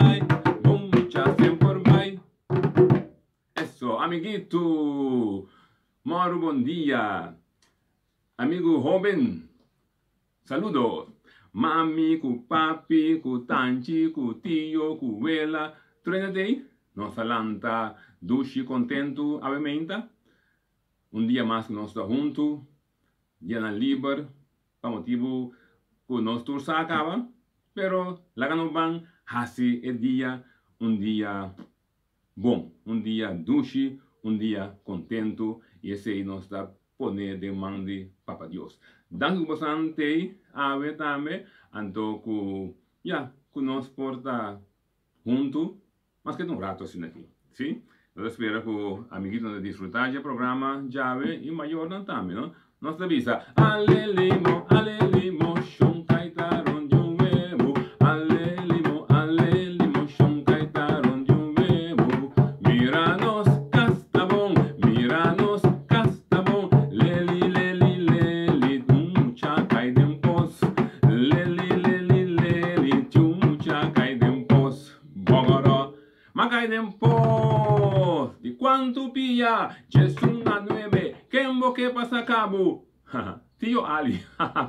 Bai, bon mucha semper bai. Eso, amiguito! Mòru bon dia! Amigu hóben, saludo! Mami ku papi ku tanchi ku tio ku wela, tur hende t'ei? Nos a lanta dushi kontentu awe meinta. Un dia mas ku nos ta huntu, dianan liber, pa motibu ku nos tur sa a kaba, pero laga nos ban hasi e dia un dia bon, un dia dushi, un dia kontentu, i esei nos ta pone den man di Papa Dios. Danki ku boso nan t'ei awe tambe, anto ku ya, ku nos por ta huntu Maske ta un rato asina aki. Sí, nos ta spera ku amiguitonan ta disfrutá dje programa djawe i mayornan tambe, no? Nos ta bisa, Ale limo, ale limo, shon kai ta rond di un webu. Ale limo, ale limo, shon kai ta rond di un webu. Mira nos kas ta bon, mira nos kas ta bon. Leli, leli, leli, un mucha kai den pos. Leli, leli, leli, tiu mucha kai den pos. Bogoró, ma kai den pos di kuantu pia, djesun a nuebe, ken bo ke pa saka bo? Tio Ali,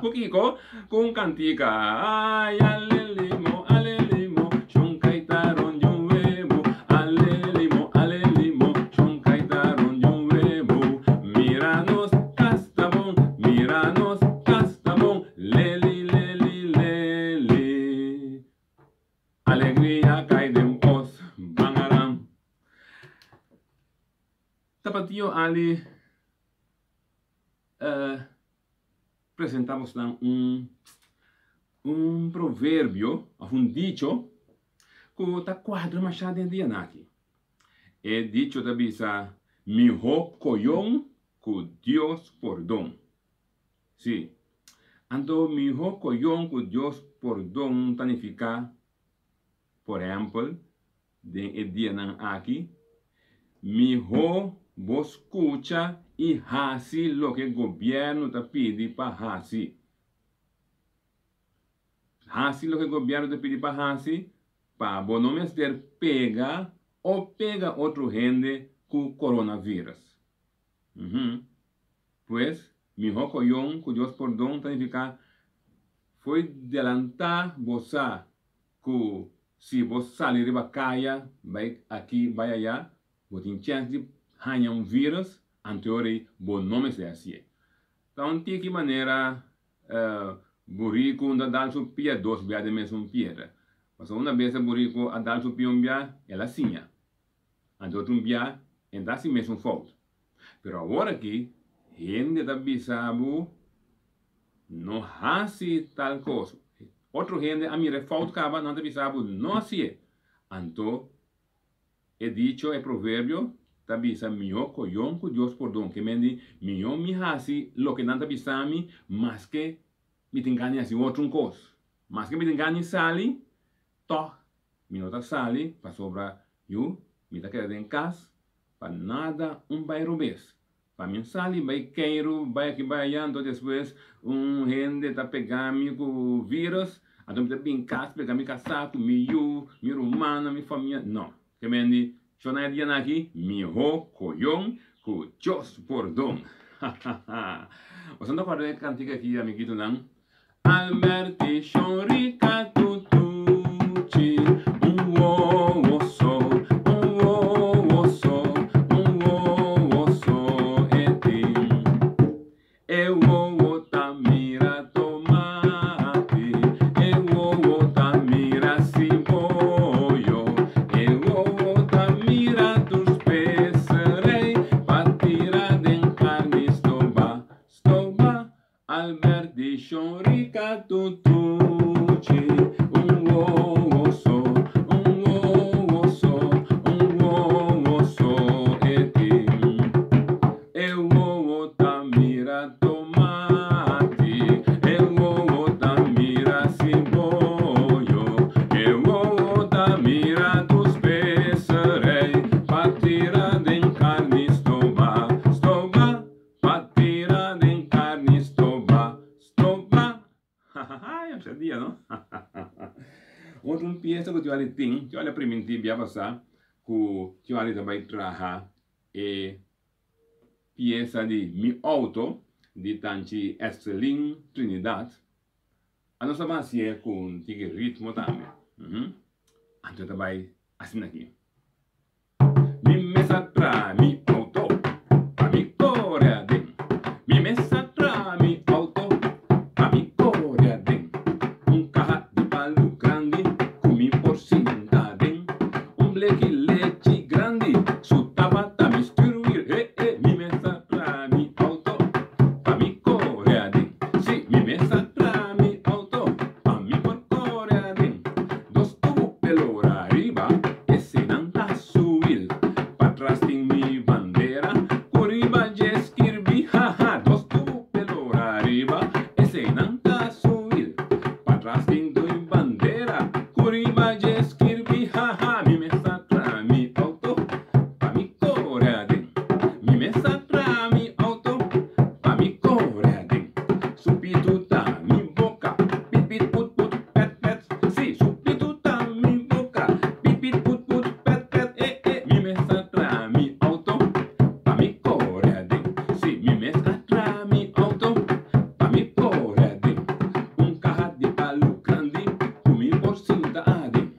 ku kiko? Ku un kantika, Ai, ale limo, ale limo, shon kai ta rond di un webu, ale limo, ale limo, shon kai ta rond di un webu, mira nos kas ta bon, mira nos kas ta bon, leli, leli, leli. Alegria kai den pos bangaran. Tapatio Ali presenta bosnan un un proverbio of un dicho ku ta kuadra masha den dianan aki. E dicho ta bisa miho koyon ku Dios pordon. Sí. Anto mihó koyon ku Dios pordon ta nifiká, por ehèmpel, den e dianan aki, mihó bo skucha i hasi loke gobièrnu ta pidi pa hasi. Hasi loke gobièrnu ta pidi pa hasi pa bo no mester pega o pega otro hende ku coronavirus. Pues, mihó koyon ku Dios pordon ta nifiká fo'i delantá bo sa ku si bo sali riba kaya bai aki bai ayá bo tin chèns di haña un vírus, anto rei bo no mester hasié. Ta un tiki manera buriku un ta dal su pia dos bia den mesun piedra. Pasobra una bes e buriku a dal su pia un bia el a siña. Anto otro un bia e ta hasi mesun fout. Pero awor aki hende ta bisa bo no hasi tal kos. Otro hende a mira e fout kaba nan ta bisa bo no hasié. Anto e dicho, e proverbio ta bisa mihó koyon ku Dios pordon. Ke men di mihó mi hasi loke nan ta bisa mi maske mi tin gana di hasi otro un kos. Maske mi tin gana di sali tòg mi no ta sali pasobra yu mi ta keda den kas Pa nada un bai robes. Pa mi sali bai keiru, bai aki bai aya, anto despues un hende ta pega mi ku virus, anto mi ta bin kas pega mi kasá ku mi yu, mi rumannan, mi famia. No. Ke men di, Shona e dianan aki, mihó koyon ku Dios pordon. Hahaha. Boso no ta kòrda e kantika aki, amiguitonan? Alberti shon rica tutuchi, un wowo so, un wowo so, un wowo so e tin. E wowo ta mira tomati, e wowo ta mira siboyo, e wowo ta mira tur specerij pa tira den carni stoba, stoba. Albert di Shon Rica Tutuchi. Otro un piesa ku Tio Ali tin, Tio Ali a primintí bia pasá ku Tio Ali ta bai traha e piesa di Mi Auto di Tanchi Estelin Trinidad. A nos ta ban hasié ku un tiki ritmo tambe. Anto ta bai asina aki. Mi mes a traha mi auto pa mi kore aden. Mi mes a traha mi auto pa mi kore aden. Un kaha di palu grandi ku mi por sinta aden. Un bleki lechi grandi su tabata mi stuurwiel. He he, mi mes a traha mi auto pa mi kore aden. Sí, mi mes a traha mi auto pa mi por kore aden. Dos tubu pelora riba esenan ta subil. Patras tin mi bandera ku riba dje skirbi ha ha. Dos tubu pelora riba esenan ta subil. Patras tin dui bandera ku riba dje skirbi ha ha. Mi mes a tra mi auto pa mi kore aden. Mi mes a tra mi auto pa mi kore aden. Su pitu ta mi boka pit pit put put pet pet. Sí, su pitu ta mi boka pit pit put put pet pet eh eh. Mi mes a tra mi auto pa mi kore aden. Sí, mi mes a tra mi auto pa mi kore aden. Un kaha di palu grandi ku mi por sinta aden.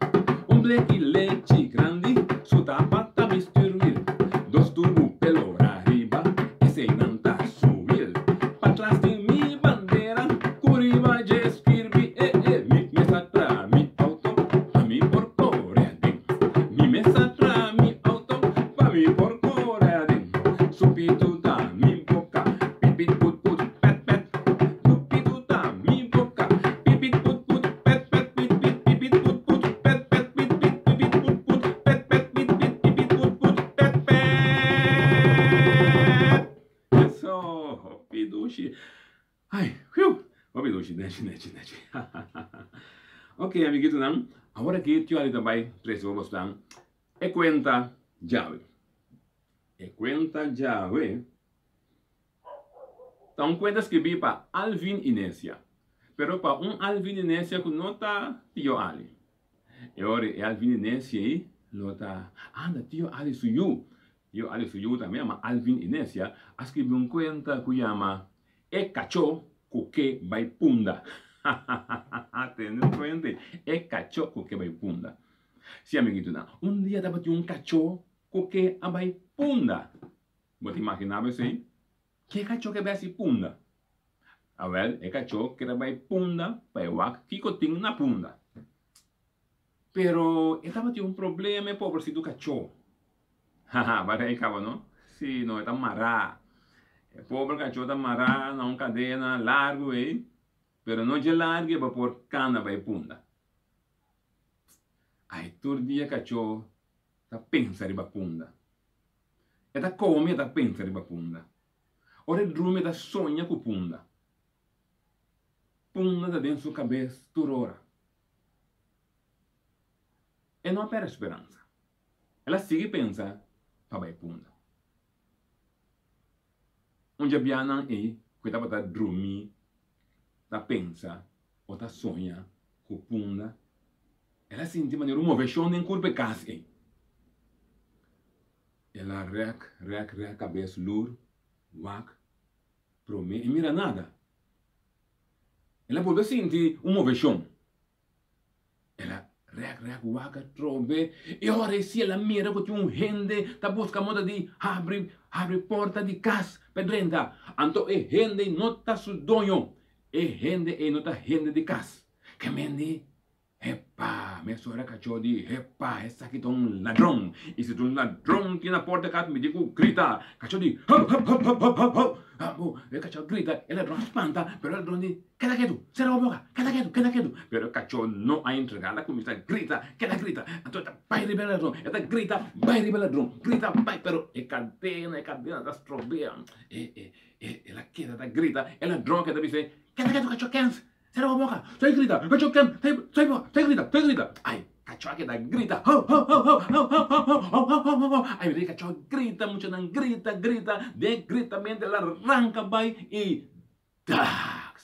Un bleki lechi grandi su tapa ta mi stuurwiel. Dos tubu pelora riba eseinan ta su wiel. Patras tin mi bandera ku riba dje skirbi e e. Mi mes a tra mi auto pa mi por kore aden. Mi mes a tra mi auto pa mi por kore aden. Su pitu ta mi boka pit pit put put pet pet. Su pitu ta mi boka pit pit put put pet pet pit pit pit pit put put pet pet pit pit pit pit put put pet pet pit pit pit pit put put pet pet. Eso! Hopi dushi. Ai, whew! Hopi dushi, nechi, nechi, nechi. Ok, amiguitonan, awor aki Tio Ali ta bai trese pa bosnan e kuenta djawe. E kuenta djawe ta un kuenta skibí pa Alvin Inesia, pero pa un Alvin Inesia ku no ta Tio Ali. E ora e Alvin Inesia ei lo ta, anda Tio Ali su yu. Tio Ali su yu tambe yama Alvin Inesia a skribi un kuenta ku yama E kachó ku ke bai punda. Tende un kuenta ei, E kachó ku ke bai punda. Sí amiguitonan, un dia tabatin un kachó ku ke a bai punda. Bo ta imaginá bo esei? Ke kachó ke bai hasi punda? Awèl, e kachó ker a bai punda pa e wak kiko tin na punda. Pero e tabatin un problema e pobresitu kachó. Haha, ba rei kaba no? Sí, no, e ta mará. E pober kachó ta mará na un kadena largu ei, pero no dje largu e ba por kana bai punda. Ai, tur dia kachó ta pensa riba punda. E ta kome e ta pensa riba punda. Ora e drumi e ta soña ku punda. Punda ta den su kabes tur ora. E no a perde speransa. El a sigui pensa pa bai punda. Un dje bianan ei ku e tabata drumí ta pensa o ta soña ku punda, el a sinti manera un moveshon den kurpa e kas ei. El a rèk, rèk, rèk kabes lur, wak, promé e mira nada. El a bolbe sinti un moveshon. El a rèk rèk wak atrobe i ora e si el a mira ku tin un hende ta buska moda di habri habri porta di kas pa e drenta. Anto e hende ei no ta su doño, e hende ei no ta hende di kas. Ke mende Hepa! Mesora kachó di, Hepa! Esaki ta un ladron! I si ta un ladron tin na porta kas, mi tin ku grita! Kachó di, Hop, hop, hop, hop, hop, hop, hop! Abo, e kachó a grita, e ladron a spanta, pero e ladron di, Keda ketu! Sera bo boka! Keda ketu! Keda ketu! Pero e kachó no a entregá, el a kuminsá grita, keda grita! Anto e ta bai riba e ladron, e ta grita, bai riba e ladron, grita, bai, pero e kadena, e kadena ta strobea. E, e, e, el a keda ta grita, e ladron a keda bis'é, Keda ketu, kachó kens! Sera bo boka! Soy grita! Kachó ken! Soy boka! Soy grita! Soy grita! Ai! Kachó a keda grita! Hou! Hou! Hou! Hou! Hou! Hou! Hou! Hou! Hou! Hou! Hou! Hou! Ai mira e kachó a grita! Muchanan grita! Grita! Den e gritamento el a ranka bai i daks!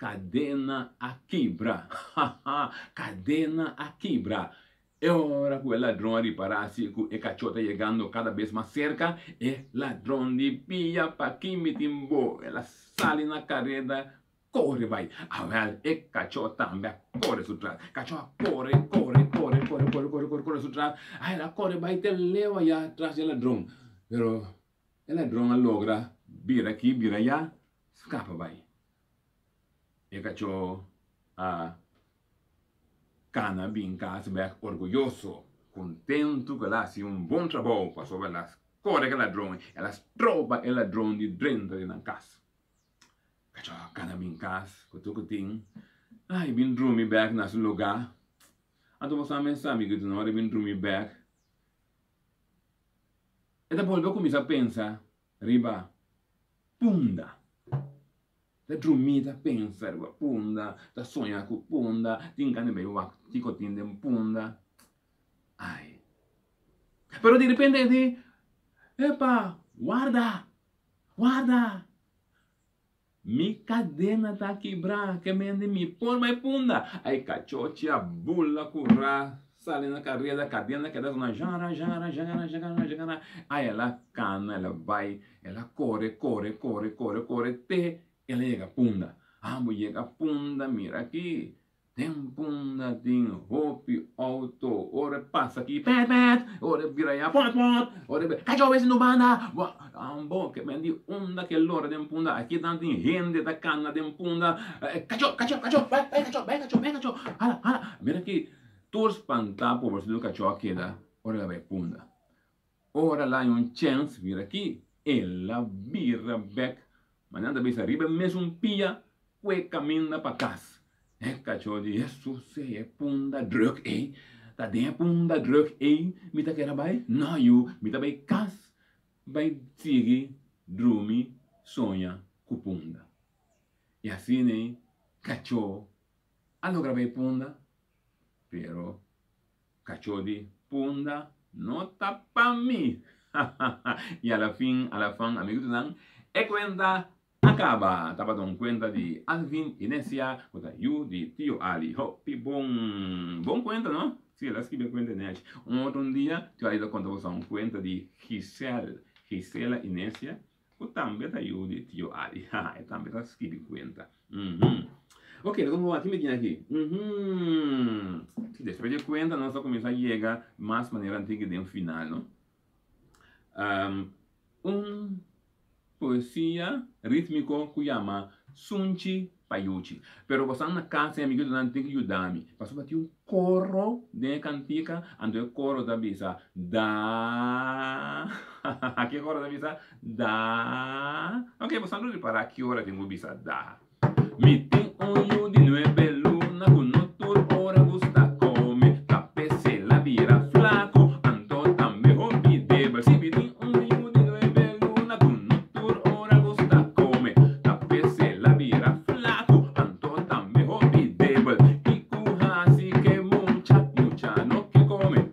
Kadena a kibra! Ha ha! Kadena a kibra! E ora ku e ladron a ripará si ku e kachó ta yegando kada bes mas serka, e ladron di pia pa ki mi tin bo! El a sali na kareda kore bai. Awèl, e kachó tambe a kore su tras. Kachó a kore, kore, kore, kore, kore, kore, kore, kore su tras. Ai, el a kore bai te leu ayá tras di e ladron. Pero e ladron a logra bira aki, bira ayá, skapa bai. E kachó a kana bin kas bèk orguyoso, kontentu ku el a hasi un bon trabou pasobra el a kore ku e ladron, el a stroba e ladron di drenta den nan kas. Kachó a kana bin kas ku tur ku tin, ai bin drumi bèk na su lugá. Anto bo sa mes amiguito no, ora e bin drumi bèk e ta bolbe kuminsá pensa riba Punda. Ta drumí ta pensa riba Punda, ta soña ku Punda, tin gana bai wak kiko tin den Punda. Ai. Pero di repente e di, Epa, warda! Warda! Mi kadena ta kibrá, ke mende mi por bai Punda. Ai kachochi a bula kurá sali na kareda, kadena keda sona jara, jara, jara, jara, jara. Ai el a kana, el a bai. El a kore, kore, kore, kore, kore te el a yega Punda. Amo yega Punda, mira aki, den Punda tin hopi outo. Ora e pasa aki, pèt, pèt, ora e bira aya, pòt, pòt, ora e bira, kachó wes no banda. Ambo, ke men di unda ke lora den Punda. Aki nan tin hende ta kana den Punda. Kachó, kachó, kachó, bai, bai kachó, bai kachó, bai kachó, hala, hala. Mira aki, tur spantá pobresitu kachó a keda ora el a bai Punda. Ora la un chèns mira aki, el a bira bèk, ma nan ta bisa riba e mesun pia ku e kaminda pa kas. E kachó di, Hesus, e punda drùk ei, ta den e punda drùk ei mi ta keda bai? No yu, mi ta bai kas bai sigui drumi soña ku punda. I asina ei kachó a logra bai punda, pero Kachó di Punda no ta pa mi! I a la fin, a la fan, amiguitonan, e kuenta a kaba! Tabata un kuenta di Alvin Inesia ku ta yu di Tio Ali. Hopi bon! Bon kuenta, no? Si, el a skibi e kuenta nèchi. Un otro un dia, Tio Ali ta konta boso un kuenta di Giselle, Gisela Inesia, Ku tambe ta yu di tio Ali. Haha, e tambe ta skibi kuenta. Uhum. Ok, nos a wak ki mi tin aki. Uhum. Si, despues di e kuenta nos a kuminsá yega mas manera antigua den final, no? Um, un poesia rítmiko ku yama Sunchi pa Yuchi. Pero bosan na kas e amiguitonan tin ku yuda mi. Pasobra tin un koro den e kantika, anto e koro ta bisa, Da. Ki koro ta bisa? Da. Ok, bosan lo ripará ki ora tin ku bisa da. Mi tin un yu di nuebe luna ku no tur ora gusta kome, ta p'esei el a bira flaku, anto tambe hopi debel. Si mi tin un yu di nuebe luna ku no tur ora gusta kome, ta p'esei el a bira flaku, anto tambe hopi debel. Kiku hasi k'e mucha, mucha no ke kome.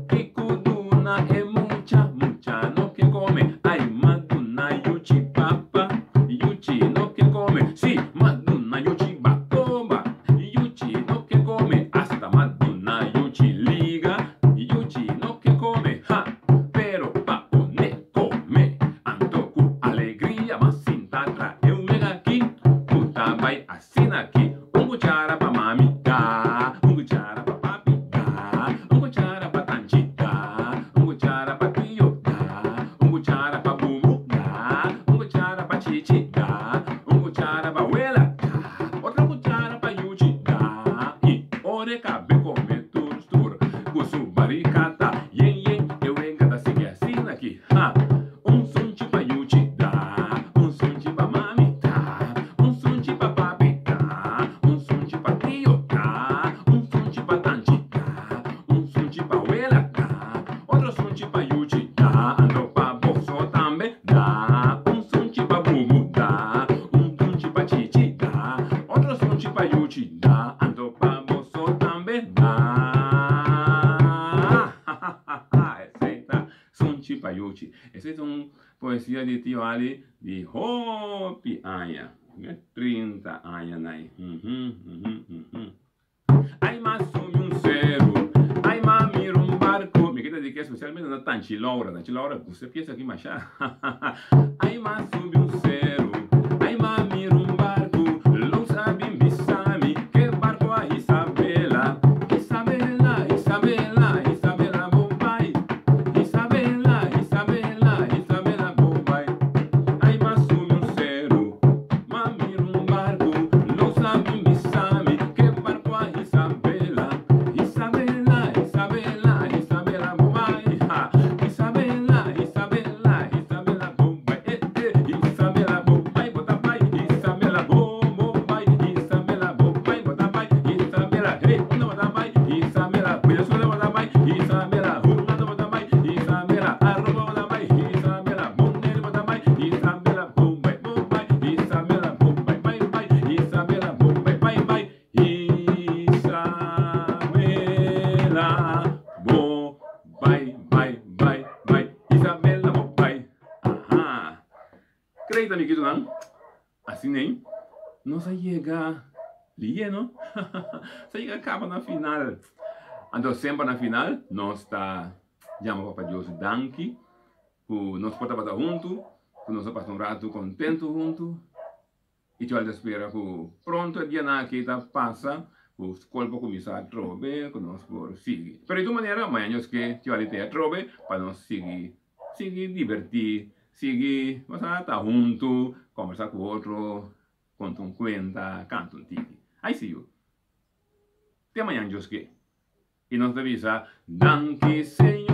Kiku duna e mucha, mucha no ke kome. Ai, m'a duna yuchi papa, yuchi no ke kome. Si, m'a duna yuchi bakoba, yuchi no ke kome. Asta m'a duna yuchi liga, yuchi no ke kome. Ha! Pero pa pone kome, anto ku alegria m'a sinta tra e un mega aki ku ta bai asina aki. Un kuchara pa mami da, un kuchara pa papi da, un kuchara pa tanchi da, un kuchara pa tio da, un kuchara pa bubu da, un kuchara pa chichi da, un kuchara pa wela da, otro kuchara pa yuchi da. I ora e kabe kome tur stur ku su barika ta yen yen, e wenga ta sigui asina ki ha. Un sunchi pa yuchi da, un sunchi pa mami da, un sunchi pa papi da, un sunchi pa tio da, un sunchi pa tanchi da, un sunchi pa wela da, otro sunchi pa yuchi da, anto pa boso tambe da, un sunchi pa bubu da, un sunchi pa chichi da, otro sunchi pa yuchi da, anto pa boso tambe da. Esei ta Sunchi pa Yuchi. Esei ta un poesia di Tio Ali di hopi aña. 30 aña nai. Ai m'a sumi un seru, ai m'a mira un barku. Mi ke dediká spesialmente na Tanchi Laura. Tanchi Laura gusta e piesa aki masha. Ai m'a subi un seru, ai m'a mira un barku. Lus a bin bisa mi ke barku a hisa bela. Hisa bela, hisa bela, hisa bela bo bai. Hisa bela, hisa bela, hisa bela bo bai. Ai m'a subi un seru. M'a mira un barku, lus a bin bisa mi ke barku a hisa bela. Hisa bela, hisa bela, hisa bela bo bai. Ha! Hisa bela, hisa bela, hisa bela bo bai. Eh, eh, hisa bela bo bai, bo ta bai. Hisa bela bo, bo bai. Hisa bela bo bai, bo ta bai. Hisa bela, hey, unda bo ta bai? Hisa bela, Venezuela bo ta bai. Hisa bela, Hulanda bo ta bai. Hisa bela, Aruba bo ta bai. Hisa bela, Bonaire bo ta bai. Hisa bela, bo bai, bo bai. Isabela, bo bai, bai, bai. Isabela, bo bai, bai, bai. Isabela, bo bai, bai, bai, bai. Isabela, bo bai. Aha. Great, amiguitonan. Asina ei, nos a yega liye, no? Nos a yega caba na final. Anto semper na final nos ta yama Papa Dios danki ku nos por tabata huntu, ku nos a pasa un ratu kontentu huntu i Joel ta spera ku pronto e dianan aki ta pasa, ku skol por kuminsá atrobe, ku nos por sigui. Pero di tur manera mañana Dios ke Joel ta atrobe pa nos sigui sigui dibertí, sigui ta huntu, kombersá ku otro, konta un kuenta, kanta un tiki. Ai si yu. Te mañana Dios ke. I nos ta bisa, Danki Señor.